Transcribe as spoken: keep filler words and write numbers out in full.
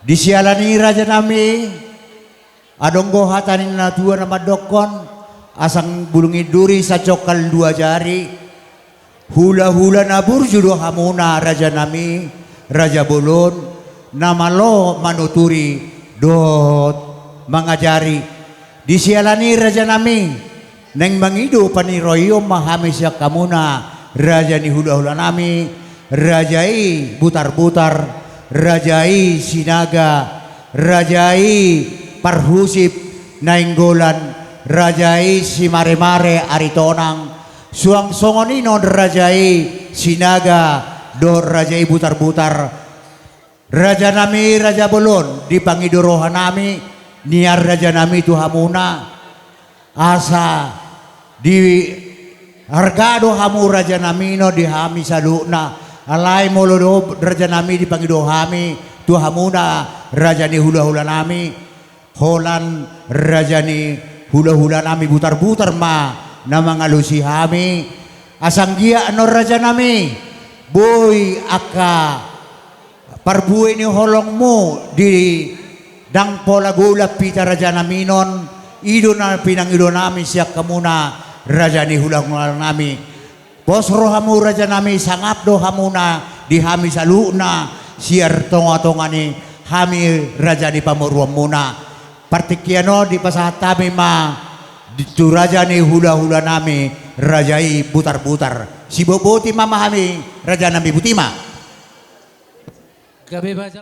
Di siala ni i raja nami, adong do hata ni na tua na mandokkon, asa bulung ni duri sacongkal dua jari. Hula-hula na burju do hamuna raja nami, raja bolon, na malo manuturi dohot mangajari. Di siala ni i raja nami, naeng mangido paniroion ma hami sian hamuna raja ni hula-hula nami, raja i Butar-butar, raja i Sinaga, raja i Parhusip Nainggolan, raja i Simare-mare Aritonang, suang songon i non raja i Sinaga dohot raja i Butar-butar. Raja nami, raja bolon, dipangido roha nami nian raja nami tu hamuna, asa diharga do hamu raja nami non di hami saluhutna. Alai molo do raja nami dipangido hami tu hamuna raja ni hula-hula nami, holan raja ni hula-hula nami Butar-butar ma na mangalusi hami. Asa anggiat non raja nami, boi angka parbue ni holongmu di ndang pola golap hita raja nami non, i do na pinangido nami sian hamuna raja ni hula-hula nami. Pos rohamu raja nami, sangap do hamuna di hami saluhutna sian tonga-tonga ni hami raja ni pamoruonmuna. Partingkian on dipasahat hami ma di, tu raja ni hula-hula nami, raja i Butar-butar. Sibotboti ma hami raja nami, boti ma. Gabe ma raja.